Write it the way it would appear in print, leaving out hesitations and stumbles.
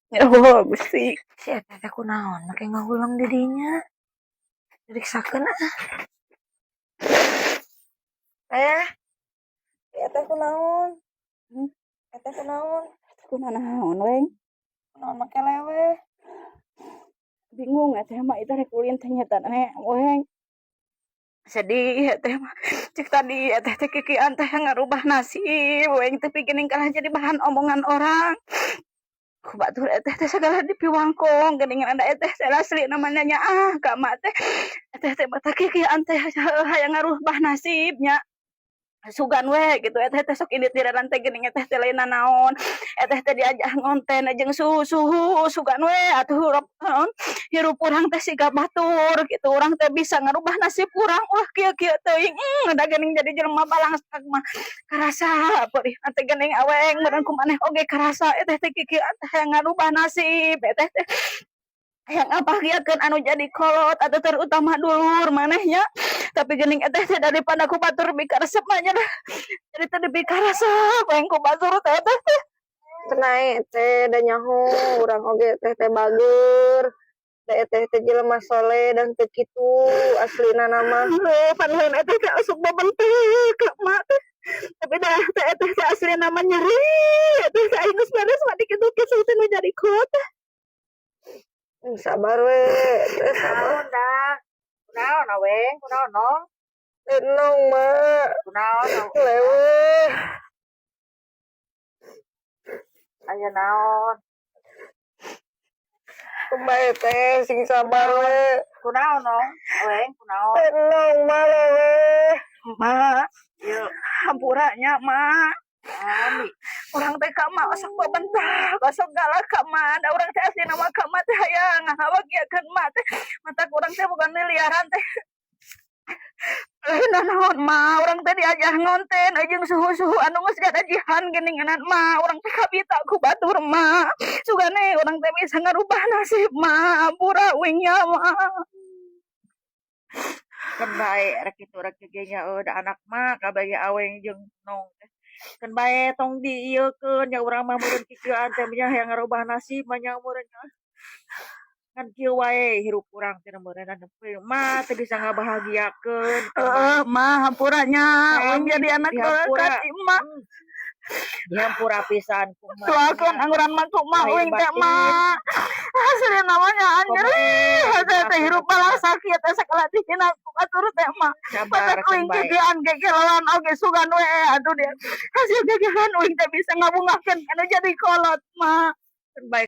Ya Allah, Gusti. Si eta teh kunaon make ngahulang di dinya. Diriksakeun ah. Eh, eta kunaon? Hmm? Eta kunaon? Kunaon, Weng? Kunaon make leweh? Bingung eteh mah itu rek ulin teh nyata Weng. Sedih teh mah. Cek tadi eteh teh kikian teh ngarubah nasib weng, tapi geuning kalah jadi bahan omongan orang. Ku batur eteh teh segala dipiwangkong geuning ada eteh teh asli namanya nya ah ka mak teh. Eteh teh mata kikian teh hayang ngarubah nasibnya. Sugan we gitu eteh teh sok indit di teh geuning eteh teh lain naon. Eteh teh diajak ngonten jeung suhu sugan we atuh naon hirup urang teh siga batur gitu, urang teh bisa ngarubah nasib urang ulah kieu-kieu teuing. Da geuning jadi jelema balangsak mah karasa perih teh geuning, Aweng. Meureun ku maneh oge karasa eteh teh kikieuan teh hayang ngarubah nasib, eteh teh hayang ngabahagiakeun anu jadi kolot atau terutama dulur manehnya. Tapi geuning eteh teh daripada ku batur mikaresep mah nya dah jadi teh dipikaresep yang ku batur teh teh. Cenah teh da nyaho urang oge teh teh bager. Da eteh teh jelema soleh dan teu kitu aslina nama. Pan lain eteh teh asup babentek ka mak teh. Tapi dah teh eteh teh aslina mah nyeri. Eteh teh aing geus beres mah dikitu-kitu teh nu jadi kolot teh. Sabar we, teh sabar. Naon dah? Kunaon, Aweng? Kunaon, Nong? Tenang, Mak. Kunaon? Leweh. Aya naon? Kumaha teh sing sabar we. Kunaon, Nong? Aweng, kunaon? Tenang, Mak, leweh. Mak, Yuk, hampura nya, Mak. Ami. Urang teh ka mak sok babentak, sok galak ka mak. Da urang teh aslina mah ka mak teh hayang ngabahagiakeun mak teh. Mata urang teh bukan miliaran teh. Lain naon, mah, urang teh diajak ngonten jeung suhu-suhu anu geus gadajihan geuningan, mah. Urang teh kabita ku batur, mah. Sugane urang teh bisa ngarubah nasib, mah. Hampura uing nya, mah. Keun bae rek kitu rek kieu nya eueuh da anak mah kabeh Aweng jeung Nong teh. Keun bae tong diieukeun nya, urang mah meureun kikieuan teh nya hayang ngarubah nasib mah nya meureun nya. Ngan kieu wae hirup urang teh meureun mah teu bisa ngabahagiakeun. Heeh, mah, hampura nya uing Sami jadi anak dihampura. ka si emak. Dihampura pisan ku mah. Doakeun angguran mah ku mah Lahir uing teh batin. Mah. Asli namanya nyeri hese teh hirup malah sakit teh sakala dihina ku batur teh, mah. Sabar, Matak keun uing bae. kikian gegelan oge sugan we atuh dia hasil gegelan uing teh bisa ngabungahkeun anu jadi kolot, mah. Keun bae.